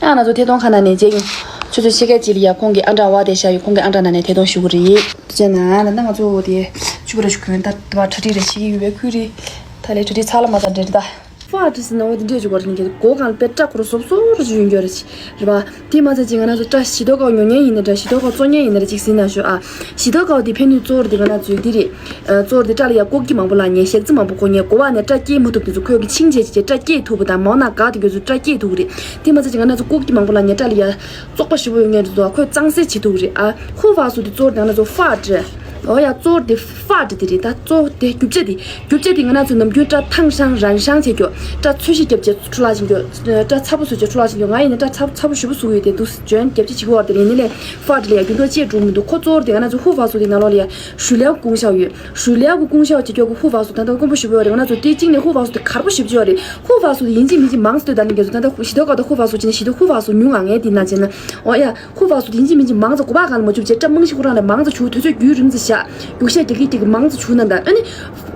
ཨ་ང་ཚོ་ཐད་གཏོང་ཁང་ནང་ནས་མཇལ་ཡོང་། ཆུ་ཚོད་ཕྱེད་ཀའི་རྗེས་ལ་ཡང་ཁོང་གི་ཨང་གྲངས་ཝག་དེ་བཞག་ཡོད། ཁོང་གི་ཨང་གྲངས་ནང་ནས་ཐད་གཏོང་ཞུ་གི་རེད། ཐུགས་རྗེ་གནང་། ད་ལྟ་ང་ཚོ་དེ་ཆུ་བུར་ཞིག་གོན། ད་དུ་བ་གྲ་སྒྲིག་རེ་བྱེད་ཀྱི་ཡོད་པའི་ཁུལ་རེད། ད་ལས་གྲ་སྒྲིག་ཚར་ལ་མ་ཚར་འདྲ་རེད་ད། ཧྥ་ཀྲི་ཟེར་ན་འོ་དེ་འདྲས་ཅིག་གོ་རེད། ངས་སྒོ་གང་ལ་དཔེ་སྐྲ་ཁོ་རང་སོབ་སོབ་རེ་ཅིག་ཡོང་རྒྱུ་རེད་རེད་པ། དེ་མ་ཚད་ཅིག་ང་རང་ཚོ་སྐྲ་ཞི་ཏོ་ཀའོ་ཉོ་མཁན་ཡིན་ན་འདྲ། ཞི་ཏོ་ཀའོ་བཙོང་མཁན་ཡིན་ན་འདྲ་ཅིག་ཟེར་ན་ཤོག་ཨ། ཞི་ཏོ་ཀའོ་དེ་ཕན་ནུས་གཙོ་བོ་དེ་ང་རང་ཚོའི་དེ་རེད། ཨ་གཙོ་བོ་དེ་སྐྲ་ལ་ཡ་ཀོག་ཀི་མང་པོ་ལངས་མཁན། ཞག་རྩི་མང་པོ་འཁོར་མཁན། དགོས་པ་ནས་སྐྲ་སྐྱེས་མ་ཐུབ་དེ་ཚོ་ཁོས་ཀྱི་ཆིང་བྱས་བྱས་སྐྲ་སྐྱེས་ཐུབ་པ་དང་། མོ་ན་ག་དེ་དགོས་ཚོ་སྐྲ་སྐྱེས་ཐུབ་ཀྱི་རེད། དེ་མ་ཚད་ཅིག་ང་རང་ཚོ་ཀོག་ཀི་མང་པོ་ལངས་མཁན། སྐྲ་ལ་ཡ་བཙོག་པ་ཞེ་པོ་ཡོད་མཁན་དེ་ཚོ་ཁོས་གཙང་སེལ་བྱེད་ཐུབ་ཀྱི་རེད་ཨ། ཧུ་ཧྥ་སུ་དེ་གཙོ་བོ་དེ་ང་རང་ཚོ་ཧྥ་ཀྲི། འོ་ཡ་གཙོ་བོ་དེ་ཧྥ་ཀྲི་དེ་རེད། ད་གཙོ་བོ་དེ་རྒྱུ་ཆ་དེ། རྒྱུ་ཆ་དེ་ང་རང་ཚོ་ནམ་རྒྱུན་སྐྲ་ཐང་ཧྲང་རང་ཧྲང་བྱེད་རྒྱུ། སྐྲ་ཚོས་གཞི་བརྒྱབ་བྱས་འཕྲོ་བརླག་ཕྱིན་རྒྱུ། སྐྲ་ཚ་པོ་བཟོས་བྱས་འཕྲོ་བརླག་ཕྱིན་རྒྱུ། ང་ཡིན་ན་སྐྲ་ཚ་ཚ་པོ་ཞེ་པོ་བཟོ་གི་ཡོད་དེ། འདུག་སེ་འཇོན་བརྒྱབ་བྱས་བྱེད་ཀྱི་ཡོད་རེད། དེ་ཡིན་ནའི་ཧྥ་ཀྲི་ལ་ཡ་རྒྱུན་ཐོག་ཅེས་འགྲོ་མི་འདུག་ཁོ་གཙོ་བོ་དེ་ང་རང་ཚོ་ཧུ་ཧྥ་སུ་དེ་ནང་ལོགས་ལ་ཡ་ཞུ་ལེའུ་ཀུང་ཤའོ་ཡོད། ཞུ་ལེའུ་ཀུང་ཤའོ་བྱེད་རྒྱུ་གི་ཧུ་ཧྥ་སུ་ད་ལྟ་དཀོན་པོ་ཞེ་པོ་ཡོད་རེད། ང་རང་ཚོ་དེ་གཅིག་ནས་ཧུ་ཧྥ་སུ་དེ་གར་པོ་ཞེ་པོ་ཅིག་ཡོད་རེད། ཧུ་ཧྥ་སུ་དེ་ཡིན་གཅིག་མིན་གཅིག་མང་ཙམ་སྟོན་ད་ལས་འགན་ཚོ། ད་ལྟ་ཞི་ཏོ་ཀའོ་དང་ཧུ་ཧྥ་སུ་བྱས་ནས། ཞི་ཏོ་ཧུ་ཧྥ་སུ་ཉུང་ང་ངས་དེ་ན་བྱས་ན། འོ་ཡ། ཧུ་ཧྥ་སུ་དེ་ཡིན་གཅིག་མིན་གཅིག་མང་ཙམ་དགོས་པ་གང་ལ་མ་བཅུག་བྱས། སྐྲ་རྨང་གཞི་ཁོ་རང་ལ་མང་ཙམ་བྱུག་དུས་ཚོད་རྒྱུན་རིང་ཙམ་བཞག་རྒྱུག་ཤ་རྒྱག་གི་རྒྱག་གི་མང་ཙམ་བྱུག་ན་ད། ཨ་ནི་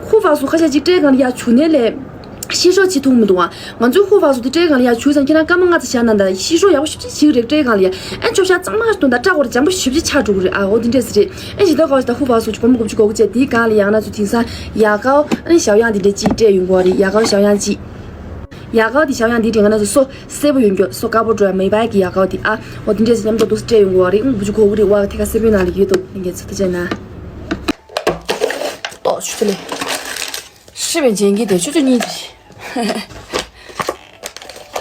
ཧུ་ཧྥ་སུ་ཁ་ཤས་ཅིག་སྐྲའི་སྒང་ལ་ཡར་བྱུག་ནའི་ལས་ཤི་ཤོག་བྱེད་ཐུབ་མི་འདུག་ཨ། ང་ཚོའི་ཧུ་ཧྥ་སུ་དེ་སྐྲའི་སྒང་ལ་ཡར་བྱུག་ཙང་ཁྱེད་རང་སྐར་མ་ལྔ་ཙམ་བཞག་ན་ད་ཤི་ཤོག་ཡག་པོ་ཞེ་པོ་ཅིག་བྱེད་ཀྱི་རེད། སྐྲའི་སྒང་ལ་ཡར་ཨ་ཆོག་ཤ་གཙང་མ་ཞིག་འདུག་ད་སྐྲ་ཁོ་ར་འཇམ་པོ་ཞེ་པོ་ཅིག་ཆགས་འགྲོ་གི་རེད་ཨ། འོ་དེ་འདྲས་རེད། ཨ་ཞི་ཏོ་ཀའོ་དང་ཧུ་ཧྥ་སུ་གོམ་གོམ་ཅིག་གོ་གི་བྱས། དེའི་སྒང་ལ་ཡང་ང་ཚོ་དེང་སང་ཡ་ཀའོ་ཨ་ནི་ཞའོ་ཡང་དེ་འདྲས་ཅིག་སྤྲད་ཡོང་གི་རེད། ཡ་ཀའོ་ཞའོ་ཡང་ཅིག་ཡ་ཀའོ་དེ་ཞའོ་ཡང་དེ་དེ་ང་རང་ཚོ་སོ་སེར་པོ་ཡོང་རྒྱུ། སོ་དཀར་པོ་འགྲོ་ཡ་མེ་བའི་གི་ཡ་ཀའོ་དེ་ཨ། འོ་དེ་འདྲས་ཅིག་མཉམ་དུ་འདུག་སེ་སྤྲད་ཡོང་གི་རེད། ཨུ་བུ་ཆུ་གོ་གི་རེད། ཝག་ཐད་ཀར་སེ་བའི་ནང་ལ་ཡོད་འདུག་ལྷན་རྒྱས་ཚོ་ཐུགས་རྗེ་གནང་། ཏོག་ཆུ་ཚོད་ལས། ཤི་བའི་ལྗན་གི་དེ་ཆུ་ཚོད་གཉིས་རེད།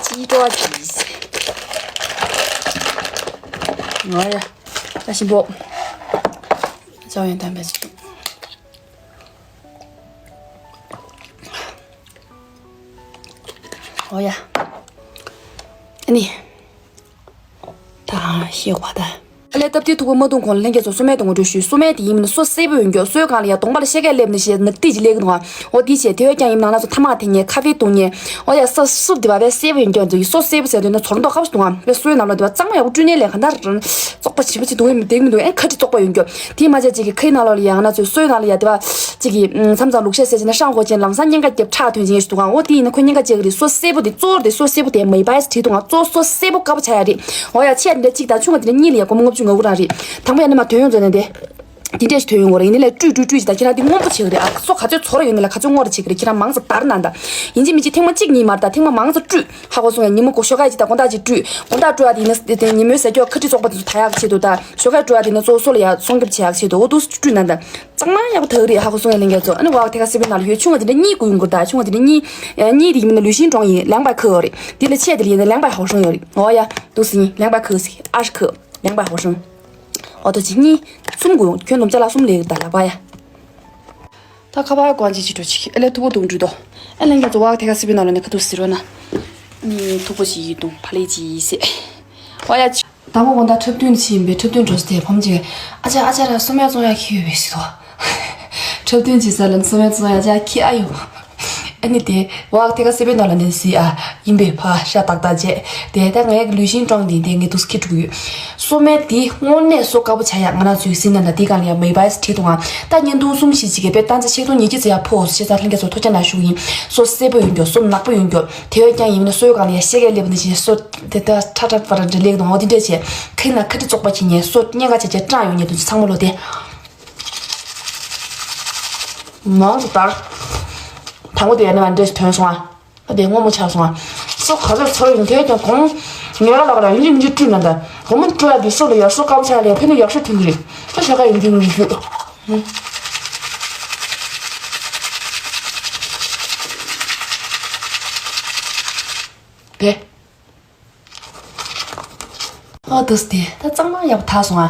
ཅི་སྤྲོ་བ་གྱིས། ང་ཡ། ད་ཞིམ་པོ། ཅའོ་ཡང་དམ་པའི་ཆུ། འོ་ཡ། ཨ་ནི། ད་ཤེས་པ་ད། ཨ་ལས་སྟབས་བདེའི་ཐུག་པ་མ་བཏུང་གོང་ལ་ལྷན་རྒྱས་ཚོ་སོ་མའི་དེ་ངོ་སྤྲོད་ཞུས། སོ་མའི་དེ་ཡིན་མིན་ན་སོ་སེར་པོ་ཡོང་རྒྱུ། སོའི་སྒང་ལ་ཡ་གདོང་པ་ལ་ཤེལ་ཀ་སླེབས་ནས་ཞེས་ནག་ཏིག་ཅིག་སླེབས་ཀྱི་འདུག་ཨ། འོ་དེ་བྱས་དེ་བས་ཀྱང་ཡིན་ནང་ལ་སོ་ཐ་མག་འཐེན་མཁན། ཁ་ཧྥེ་བཏུང་མཁན། འོ་ཡ་ས་སུབ་དེ་བ་བས་སེར་པོ་ཡོང་རྒྱུ་འདུག་སོ་སེར་པོ་ཟེར་དུས་ན་ཚོར་མདོག་ཁ་པོ་ཞིག་འདུག་ཨ། བས་སོའི་ནང་ལ་དེ་བ་གཙང་མ་ཡག་པོ་བཀྲུས་ནས་ལས་ག་འདྲ་བཙོག་པ་ཞེ་པོ་ཅིག་འདུག་ཨེ་མི་འདུག་ཨེ་ཁ་དྲི་བཙོག་པ་ཡོང་རྒྱུ། དེ་མ་བྱས་ཅིག་གི་ཁའི་ནང་ལོགས་ལ་ཡ་ང་ཚོའི་སོའི་ནང་ལ་ཡ་དེ་བ་ཅིག་གི་མཚམས་མཚམས་ལུག་ཤ་ཟས་བྱས་ན་ཧྲང་ཧོ་ཅན་ལམ་སང་གཉན་ཁ་རྒྱབ་ཁྲག་ཐོན་ཅན་ཞིག་འདུག་ཨ། འོ་དེ་ཡིན་ན་ཁོས་གཉན་ཁ་བཅད་གི་རེད། སོ་སེར་པོ་དེ་གཙོ་བོ་དེ་སོ་སེར་པོ་དེ་མེ་བའི་སི་བྲིས་འདུག་ཨ། གཙོ་བོ་སོ་སེར་པོ་དཀར་པོ་ཆགས་ཡ་རེད། འོ་ཡ་ཆེ་ཡ་དེ་འདྲ་གཅིག་དང་ཆུང་བ་དེ་འདྲ་གཉིས་ལ་ཡ་སྒོར་མོ་ལྔ་བཅུ་ང་དགུ་རང་རེད། དང་པོ་ཡ་ནི་མ་དོན་ཡོང་ཚོད་ནས་དེ། དེ་འདྲས་ཞིག་ཐོན་ཡོང་གི་རེད། ཡིན་ནའི་ལས་བཀྲུས་བཀྲུས་བཀྲུས་ཅིག་ད་ཁྱེད་རང་དེ་སྔོན་པོ་བྱེད་གི་རེད་ཨ། སོ་ག་ཚོད་ཚོར་ཡོང་ནི་ལ་ག་ཚོད་སྔོ་རེ་བྱེད་གི་རེད། ཁྱེད་རང་མང་ཙམ་བརྡར་ན་ད། ཡིན་གཅིག་མིན་གཅིག་ཐེངས་མ་གཅིག་གཉིས་མ་རེད་ད། ཐེངས་མ་མང་ཙམ་བཀྲུས། ཧ་གོ་སོང་ངས། ཉིན་མོ་གོ་ཞོགས་ཀས་ཅིག་དང་དགོང་དག་ཅིག་བཀྲུས། དགོང་དག་བཀྲུས་ཡ་དེ་ཡིན་ན་དེ་ཉིན་མོའི་ཟས་སྐྱོ་ཁ་དྲི་བཙོག་པ་དེ་ཚོ་དག་ཡག་ཆེད་དུ་ད། ཞོགས་ཀས་བཀྲུས་ཡ་དེ་ཡིན་ན་གཙོ་བོ་སོ་ལ་ཡ་སྲུང་སྐྱོབ་བྱེད་ཡག་ཆེད་དུ། འོ་འདུག་སེ་བཀྲུས་ན་ད། གཙང་མ་ཡག་པོ་དག་རེད། ཧ་གོ་སོང་ངས་ལྷན་རྒྱས་ཚོ། ཨ་ནི་ཝག་ཐད་ཀར་སེ་བའི་ནང་ལ་ཡོད། ཆུང་བ་དེ་འདྲ་གཉིས་དགོས་ཡོང་གི་རེད་ད། ཆུང་བ་དེ་འདྲ་གཉིས། གཉིས་དེ་ཡིན་ན་ལུས་ཤིང་ཀྲོང་ཡིན། ལེང་པའི་ཁུ་ཡོད་རེད། དེ་ལ་ཆེ་དེ་ལ་ཡིན་ན་ལེང་པའི་ཧའོ་ཧྲང་ཡོད་རེད། འོ་ཡ། འདུག་སེ་ཡིན། ལེང་པའི་ཁུ་ཟེར། ཨ་ཧྲི་ཁུ། ལེང་པའི་ཧའོ་ཧྲང་། འོ་ད་ཅི་གཉིས། གསུམ་དགོས་ཡོང་། ཁྱོད་ནུབ་ཅ་ལག་གསུམ་ལས་ཡོད་ད་ལག་པ་ཡ། ད་ཁ་པར་གོང་ཅི་ཅི་འགྲོ་ཅིག་ཨེ་ལས་ཐུག་པོ་དུང་འགྲུལ་དོ། ཨེ་ལས་ངས་ཙོ་བག་ཐད་ཀར་སི་པའི་ནང་ལ་ནི་ཁ་ཐུག་ཟེར་རོ་ན། ནི་ཐུག་པོ་ཅི་ཡི་དུང་ཕ་ལེ་ཅི་ཡི་སེ། ཨོ་ཡ་ཅི། དང་པོ་དགོང་དག་འཁྲབ་སྟོན་ཅི་ཡིན་པའི་འཁྲབ་སྟོན་འགྲོ་ས་དེ་ཕམ་ཅིག་ཨ་ཅག་ཨ་ཅག་ར་སོ་མའི་བཙོང་ཡ་ཁྱི་ཡོད་པའི་སི་དོ། འཁྲབ་སྟོན་ཅི་ས་ལ་སོ་མའི་བཙོང་ཡ་ཅག་ཁྱི་ཨ་ཡོད། ཨ་ནི་དེ་བག་ཐད་ཀར་སི་པའི་ནང་ལ་ནི་སི་ཨ་ཡིན་པའི་ཕ་ཤ་ཏག་ཏག་བྱས། དེ་ད་ངའི་ལུས་ཤིང་ཀྲོང་དེ་དེ་ངས་དུས་ཁྱི་དྲུག་ཡོད། སོ་མའི་དེ་དངོས་གནས་སོ་དཀར་པོ་ཆགས་ཡ། ང་རང་ཚོའི་སི་ན་ན་དེ་གང་ལ་ཡ་མེ་བའི་སི་བྲིས་འདུག་ཨ། ད་བརྙན་ཐུང་གསུམ་བཞི་ཅིག་གི་དཔེ་ད་ཚེ་ཆིག་སྟོང་ཉི་ཤུ་ཙམ་ཡ་ཕོག་ཤེས་ཚ་ལྷན་རྒྱས་ཚོ་ཐུགས་རྗེ་གནང་ཞུ་གི་ཡིན། སོ་སེར་པོ་ཡོང་རྒྱུ། སོ་ནག་པོ་ཡོང་རྒྱུ། དེ་བས་ཀྱང་ཡིན་ན་སོའི་སྒང་ལ་ཡ་ཤེལ་ཀ་སླེབས་ནས་ཅི་སོ་དེ་ད་ཁྲ་ཁྲ་པ་ར་འདྲ་ལེགས་དང་འོ་དེ་འདྲས་བྱས། ཁེ་ན་ཁ་དྲི་བཙོག་པ་བྱེད་ཉེན་སོ་གཉན་ཁ་བྱས་བྱས་སྐྲངས་ཡོང་ཉེན་དུ་ཚང་མ་ལོ་དེ། མང་དུ་དར། དང་པོ་དེ་ཡ་ནི་མ་འདྲས་ཐོན་སོང་ཨ། ཨ་དེ་སྔོན་མོ་ཆགས་སོང་ཨ། སོ་ག་ཚོད་ཚོར་ཡོང་དེ་ཀྱང་གོང་ངེས་ལག་ལ་ཡིན་གཅིག་མིན་གཅིག་བཀྲུས་ན་ད། སྒོར་མོ་སྤྲོ་ཡ་དེ་སོ་ལ་ཡ་སོ་དཀར་པོ་ཆགས་ལ་ཡ་ཕན་ནུས་ཡག་ཤོས་ཐོན་གི་རེད། ད་ཞོགས་ཀ་ཡིན་གཅིག་མིན་གཅིག་བཀྲུས། དེ། ཨ་དུས་དེ་ད་གཙང་མ་ཡག་པོ་ཐག་སོང་ཨ།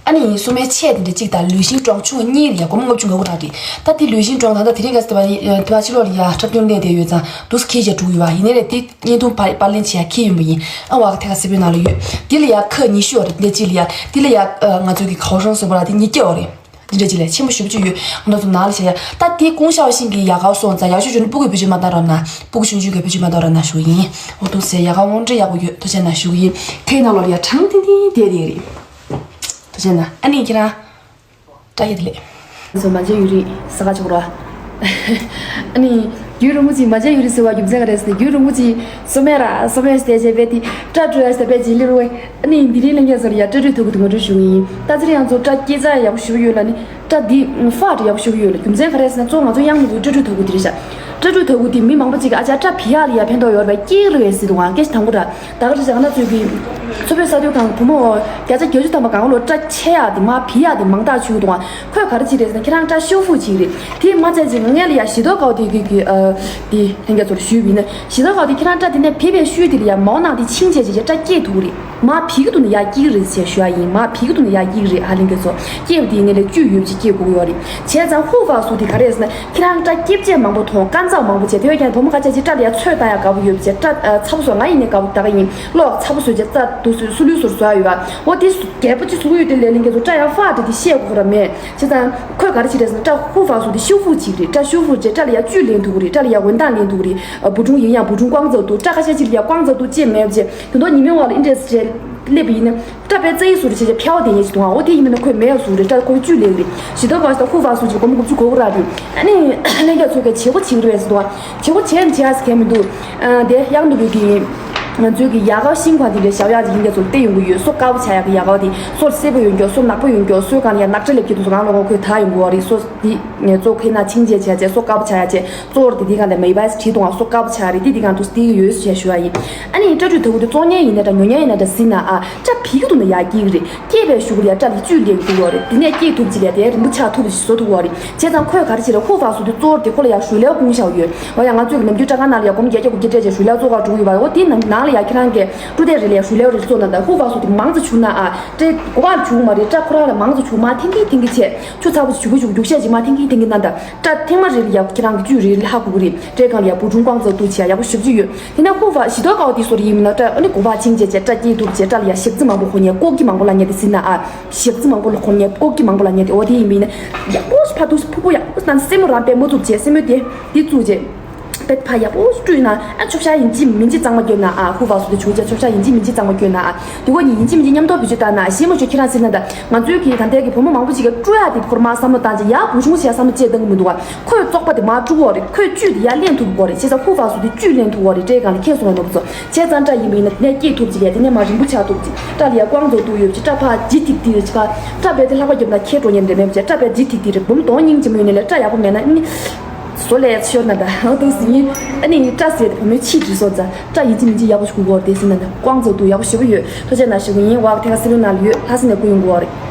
ཨ་ནི་སོ་མའི་ཆས་དེ་འདྲ་གཅིག་དང་ལུས་ཤིང་ཀྲོང་ཆུང་བ་གཉིས་ལ་ཡ་སྒོར་མོ་ལྔ་བཅུ་ང་དགུ་རག་རེད། ད་དེ་ལུས་ཤིང་ཀྲོང་ད་ལྟ་དེ་རིང་ག་ཚོད་པ་དེ་བ་ཕྱི་ལོགས་ལ་ཡ་འཁྲབ་སྟོན་ལས་དེ་ཡོད་ཙང་དུས་ཁེ་བྱས་དྲུག་ཡོད་པ་ཡིན་ནའི་རེད། དེ་བརྙན་ཐུང་པར་པར་ལེན་བྱེད་ཡ་ཁེ་ཡིན་པ་ཡིན། ཨ་བག་ཐད་ཀར་སི་པའི་ནང་ལ་ཡོད། དེ་ལ་ཡ་ཁ་ཉི་ཤུ་ཡོད་རེད། དེ་གཅིག་ལ་ཡ་དེ་ལ་ཡ་ང་ཚོ་གི་གའོ་ཧྲང་སོ་པ་ར་དེ་ཉིས་བརྒྱ་ཡོད་རེད། དེ་འདྲ་ཅིག་ལས་ཆེན་པོ་ཞེ་པོ་ཅིག་ཡོད། ང་ཚོ་ནང་ལ་བྱ་ཡ། ད་དེ་ཀུང་ཤའོ་ཤིང་གི་ཡ་གའོ་སོང་ཙང་ཡག་ཤོས་བྱུང་ན་སྤུ་གུའི་བེད་སྤྱོད་མ་བཏང་རོགས་གནང་། སྤུ་གུ་ཆུང་ཆུང་གི་བེད་སྤྱོད་མ་བཏང་རོགས་གནང་ཞུ་གི་ཡིན། འོ་འདུག་སེ་ཡ་གའོ་དངོས་འབྲེལ་ཡག་པོ་ཡོད། ཐུགས་རྗེ་གནང་ཞུ་གི་ཡིན། ཁའི་ནང་ལོགས་ལ་ཡ་གྲང་ཐིང་ཐིང་དེ་རེད་རེད། ཐུགས་རྗེ་གནང་། ཨ་ནི་ཁྱེད་རང་སྐྲ་ཡེ་དེ་ལས། སོ་མ་བྱན་ཡུ་རིང་ཟ་ག་ཆོག་ར། ཨ་ནི་རྒྱུན་རིང་པོ་ཅིག་མ་བྱན་ཡུ་རིང་ཟེར་བ་རྒྱུ་མཚན་ག་རེ་ཟེར་ན། རྒྱུན་རིང་པོ་ཅིག་སོ་མེ་ར་སོ་མེ་སྟེ་བྱས་པས་དེ་སྐྲ་བཀྲུ་ཡ་ཟེར་བས་ཅིག་ལིར་བས། ཨ་ནི་དེ་རིང་ལྷན་རྒྱས་ཚོར་ཡ་སྐྲ་བཀྲུ་ཐུབ་ཀྱི་འདུག་ངོ་སྤྲོད་ཞུ་གི་ཡིན། ད་ཚེ་རིང་ཡང་ཚོ་སྐྲ་སྐྱེ་རྩ་ཡག་པོ་ཞེ་པོ་ཡོད་ལ་ནི། སྐྲ་འདི་ཧྥ་ཏྲ་ཡག་པོ་ཞེ་པོ་ཡོད་ལ། རྒྱུ་མཚན་ག་རེ་ཟེར་ན། གཙོ་བོ་ང་ཚོ་གཡང་ནོར་བུའི་སྐྲ་བཀྲུ་ཐུབ་ཀྱི་དེ་རེད་ཤག་སྐྲ་བཀྲུ་ཐུབ་ཀྱི་དེ་མི་མང་པོ་ཅིག་གིས་ཨ་ཅག་སྐྲ་བི་ཡག་ལ་ཡ་ཕན་ཐོགས་ཡོད་རེད་པས། སྐྱེ་གི་རེད་པས་ཟེར་འདུག་ཨང་། སྐད་ཆ་དང་པོ་ར། ད་ག་རེ་ཟེར་ན་ཚོས་གི་མཚོ་བོད་ས་མཐོའི་སྒང་བུ་མོ་བརྒྱ་ཆ་བརྒྱད་ཅུ་ཐམ་པ་སྒང་ལོ་སྐྲ་ཆད་ཡག་དེ་མ་བི་ཡག་དེ་མང་དག་བྱུང་འདུག་ཨང་། ཁོས་ག་རེ་བྱས་རེད་ཟེར་ན། ཁྱེད་རང་སྐྲ་ཤོ་ཧྥུ་བྱེད་ཀྱི་རེད། དེ་མ་བྱས་ཅིག་ངས་ལ་ཡ་ཞི་ཏོ་ཀའོ་དེ་གི་གི་ཨ་དེ་ལྷན་རྒྱས་ཚོར་ཞུས་པ་ཡིན་ན། ཞི་ཏོ་ཀའོ་དེ་ཁྱེད་རང་སྐྲ་དེ་ནས་བི་བའི་ཤུལ་དེ་ལ་ཡ་མའོ་ནང་དེ་ཆིང་བྱས་ཅིག་སྐྲ་སྐྱེ་ཐུབ་ཀྱི་རེད། མ་བི་གི་ཐོག་ནས་ཡར་སྐྱེ་གི་རེད་ཅེས་ཞུ་ཡ་ཡིན། མ་བི་གི་ཐོག་ནས་ཡར་སྐྱེ་གི་རེད། ཧ་ལས་ཀྱི་ཚོ་སྐྱེས་པ་དེ་ཡིན་ནའི་ལས་བཅུད་ཡོད་ཅིག་སྐྱེ་དགོས་ཀྱི་ཡོད་རེད། བྱས་ཙང་ཧུ་ཧྥ་སུ་དེ་ག་རེ་ཟེར་ན། ཁྱེད་རང་སྐྲ་སྐྱེ་བྱེད་མང་པོ་མཐོང་། དཀར་ཚག་མང་པོ་བྱས། དེ་བས་ཀྱང་བུ་མོ་ཁ་ཤས་ཅིག་སྐྲ་ལ་ཡ་ཚོས་བཏང་ཡ་དགའ་པོ་ཡོད་བྱས། སྐྲ་ཨ་ཚ་པོ་བཟོ། ང་ཡིན་ནའི་དགའ་པོ་ད་ག་ཡིན། གློག་ཚ་པོ་བཟོས་བྱས་རྩ་དུ་སུ་ལུས་སུ་བཟོ་ཡ་ཡོད་པ། འོ་དེ་སུ་རྒྱས་པོ་ཅིག་བཟོ་གི་ཡོད་དེ་ལས་ལྷན་རྒྱས་ཚོ། སྐྲ་ཡ་ཧྥ་ཏྲ་དེ་བཤད་དགོས་ར་མེད། བྱས་ཙང་ཁོས་ག་རེ་བྱེད་རེད་ཟེར་ན། སྐྲ་ཧུ་ཧྥ་སུ་དེ་ཤུ་ཧྥུ་བྱེད་ཀྱི་རེད། སྐྲ་ཤུ་ཧྥུ་བྱས། སྐྲ་ལ་ཡ་བཅུད་ལེན་ཐུབ་ཀྱི་རེད། སྐྲ་ལ་ཡ་འོད་མདངས་ལེན་ཐུབ་ཀྱི་རེད། ཨ་བུ་ཆུང་ཡིན་ཡང་བུ་ཆུང་ཀ་ཙམ་འདུག་སྐྲ་ཁ་ཤས་ཅིག་ལ་ཡ་ཀ་ཙམ་འདུག་ཅེས་མེད་བྱས། དེ་འདྲ་ཉི་མའི་འོག་ལ་ཨིན་ཏྲེས་ཅེས་སླེབས་པ་ཡིན་ན། སྐྲ་དཔེ་རྩ་ཡི་བཟོ་འདྲ་བྱས་བྱས་ཕྱལ་བ་དེ་ཉིད་ཅིག་འདུག་ཨང་། འོ་དེ་ཡིན་མིན་ན་ཁོས་མེད་བཟོ་འདྲ། སྐྲ་ཁོའི་བཅུད་ལེན་གྱི་རེད། ཞི་ཏོ་ཀའོ་ཞི་ཏོ་ཧུ་ཧྥ་སུ་ཅིག་སྒོར་མོ་དགུ་བཅུ་དགོས་ར་རེད། ཨ་ནི་ལྷན་རྒྱས་ཚོ་གིས་བྱེད་སྒོ་བྱེད་ཀྱི་རེད་ཟེར་འདུག་ཨང་། བྱེད་སྒོ་བྱེད་ཡང་བྱེད་ཡག་གང་ཡང་མི་འདུག་ཨ་དེ་གཡང་ནོར་བུ་གི་ང་ཚོའི་གི་ཡག་ག་ཤིང་ཁང་དེ་འདྲའི་ཞབས་གཡག་ཅིག་ལྷན་རྒྱས་ཚོར་སྟེར་ཡོང་གི་ཡོད། སོ་དཀར་པོ་ཆགས་ཡག་གི་ཡག་ག་དེ། སོ་སེར་པོ་ཡོད་མཁན། སོ་ནག་པོ་ཡོད་མཁན། སོའི་སྒང་ལ་ཡ་ནག་ཁྲ་སླེབས་ཀྱི་འདུག་ཟེར་རང་ལོ་ངོ་ཁོས་ད་ཡོང་གི་ཡོད་རེད། སོ་དེ་ངས་གཙོ་བོ་ཁོའི་ནང་ཆིང་བྱས་བྱས་བྱས། སོ་དཀར་པོ་ཆགས་ཡག་བྱས། གཙོ་བོར་དེ་དེའི་སྒང་དེ་མེ་བཱས་བྲིས་འདུག་ཨང་། སོ་དཀར་པོ་ཆགས་རེད། དེ་དེའི་སྒང་དུ་སྟེར་གྱི་ཡོད་ཞེས་ཞུ་བ་ཡིན། ཨ་ནི་སྐྲ་བཀྲུ་ཐུབ་ཀྱི་དེ་བཙོང་མཁན་ཡིན་ན་འདྲ། ཉོ་མཁན་ཡིན་ན་འདྲ་ཟེར་ན། ཨ་སྐྲ་བི་གི་ཐོག་ནས་ཡར་སྐྱེ་གི་རེད། སྐྱེས་པའི་གཞུག་ལ་ཡ་སྐྲ་ལ་བཅུད་ལེན་ཐུབ་ཀྱི་རེད། དེ་ནས་སྐྱེ་ཐུབ་ཅིག་ལ་དེ་རིན་པོ་ཆགས་ཐུབ་ཅིག་བཟོ་ཐུབ་ཀྱི་རེད། བྱས་ཙང་ཁོས་ག་རེ་བྱེད་རེད། ཧུ་ཧྥ་སུ་དེ་གཙོ་བོར་དེ་ཁོ་ལ་ཡ་ཞུ་ལས་བསྐུངས་བཞག་ཡོད། འོ་ཡ་ང་ཚོས་ནམ་རྒྱུན་སྐྲ་ཁང་ནང་ལ་ཡ་སྒོར་མོ་བརྒྱད་བརྒྱ་དགུ་བརྒྱ་སྤྲད་བྱས་ཞུ་ལས་བཙོང་ག་འགྲོ་གི་ཡོད་པ། འོ་དེ་ནང་ནང་ལ་ཡ་ཁྱེད་རང་གིས་བཀྲུ་དེ་རེད་ལ་ཡ་ཞུ་ལས་རེ་བཙོང་ན་ད། ཧུ་ཧྥ་སུ་དེ་མང་ཙམ་བྱུང་ན་ཨ་སྐྲའི་གོ་བ་བྱུང་མ་རེད། སྐྲ་ཁོ་རང་ལ་མང་ཙམ་བྱུང་མ། ཐེངས་གི་ཐེངས་གི་བྱས། ཆུ་ཚ་པོ་ཞིག་བྱུག་གི་བྱུག་རྒྱུག་ཤས་ཅིག་མ། ཐེངས་གི་ཐེངས་གི་ན་ད། སྐྲ་ཐེངས་མ་རེ་ལ་ཡ་ཁྱེད་རང་གི་བཅུད་རེ་རེ་ལྷག་དགོས་ཀྱི་རེད། སྐྲའི་སྒང་ལ་ཡ་བུ་ཆུང་ཀང་ཙག་ཏུ་བྱས་ཡག་པོ་ཞེ་པོ་ཅིག་ཡོད། དེ་ནས་ཧུ་ཧྥ་ཞི་ཏོ་ཀའོ་དེ་སོ་རེ་ཡིན་མིན་ན། སྐྲ་ཨ་ནི་གོ་བ་ཆིང་བྱས་བྱས་སྐྲ་སྐྱེ་ཐུབ་བྱས། སྐྲ་ལ་ཡ་ཞག་རྩི་མང་པོ་ཁོ་ཉེ། ཀོག་ཀི་མང་པོ་ལ་ཉེ་དེ་ཟིན་ན་ཨ། ཞག་རྩི་མང་པོ་ལ་ཁོ་ཉེ། ཀོག་ཀི་མང་པོ་ལ་ཉེ་དེ། འོ་དེ་ཡིན་མིན་ན་ཡག་པོ་ཕ་ཐུག་ཕུ་པོ་ཡག་པོ་ན་སེན་མོ་རང་པད་མོ་བཙུགས་བྱས། སེན་མོ་དེ་དེ་བཙུགས་བྱས། པད་ཕ་ཡག་པོ་བཀྲུས་ན་ཨ། ཆོབ་ཤ་ཡིན་གཅིག་མིན་གཅིག་གཙང་མ་སྐྱོན་ན་ཨ། ཧུ་ཧྥ་སུ་དེ་བྱུག་བྱས་ཆོབ་ཤ་ཡིན་གཅིག་མིན་གཅིག་གཙང་མ་སྐྱོན་ན་ཨ། དེ་གོ་ནི་ཡིན་གཅིག་མིན་གཅིག་མཉམ་དུ་བེད་སྤྱོད་བཏང་ན། ཞེ་མ་ཞོ་ཁྱེད་རང་ཟེར་ན་ད། ང་ཚོའི་གི་ད་ལྟའི་གི་བུ་མོ་མང་པོ་ཞིག་གིས་བཀྲུ་ཡག་དེ་ཁོར་མ་བསམ་བློ་བཏང་བྱས་ཡག་བུ་ཆུང་བྱས་བསམ་བློ་བཅས་བཏང་གི་མི་འདུག་བ། ཁོས་བཙོག་པ་དེ་མར་བཀྲུ་གོ་རེད། ཁོས་བཅུད་དེ་ཡར་ལེན་ཐུབ་གོ་རེད། བྱས་ཙང་ཧུ་ཧྥ་སུ་དེ་བཅུད་ལེན་ཐུབ་གོ་རེད། སྐྲའི་སྒང་ལ་ཁྱེད་སོང་བའི་ནོར་བུ་ཚོ། བྱས་ཙང་སྐྲ་ཡིན་པ་ཡིན་ན་དེ་ནས་སྐྱེས་ཐུབ་ཅིག་ལས། དེ་ནས་མར་རིང་པོ་ཆགས་ཐུབ་ཅིག་སྐྲ་ལ་ཡ་ཀོང་ཚོ་འདུག་ཡོད་ཅིག་སྐྲ་ཕར་ལྗིད་ཐིག་ཐིག་རེད་ཅིག་སྐྲ་རྦད་དེ་ལྷགས་པ་བརྒྱབ་ན་ཁྱེད་འགྲོ་ཉན་རེད། མེད་པ་བྱས་སྐྲ་རྦད་ལྗིད་ཐིག་ཐིག་རེད། བུ་མོ་གདོང་སྙིང་རྗེ་མོ་ཡིན་ནའི་ལས་སྐྲ་ཡག་པོ་མེད་ན་ནི། བཟོ་ལས་ཤོར་ན་ད་འདུག་ཟིན་ཡིན། ཨ་ནི་སྐྲ་ཟེར་དེ་བུ་མོའི་ཕྱིས་བྲིས་སོང་ཙང་སྐྲ་ཡིན་གཅིག་མིན་གཅིག་ཡག་པོ་ཞིག་དགོས་རེད་ཟེར་ན་ད། ཀོང་ཚོ་འདུག་ཡག་པོ་ཞེ་པོ་ཡོད། ཐུགས་རྗེ་གནང་ཞུ་གི་ཡིན། བ་ཐེ་ཁ་སི་ལུ་ན་ལ་ཡོད། ལྷ་ས་ནས་སྐུ་ཡོང་དགོས་རེད།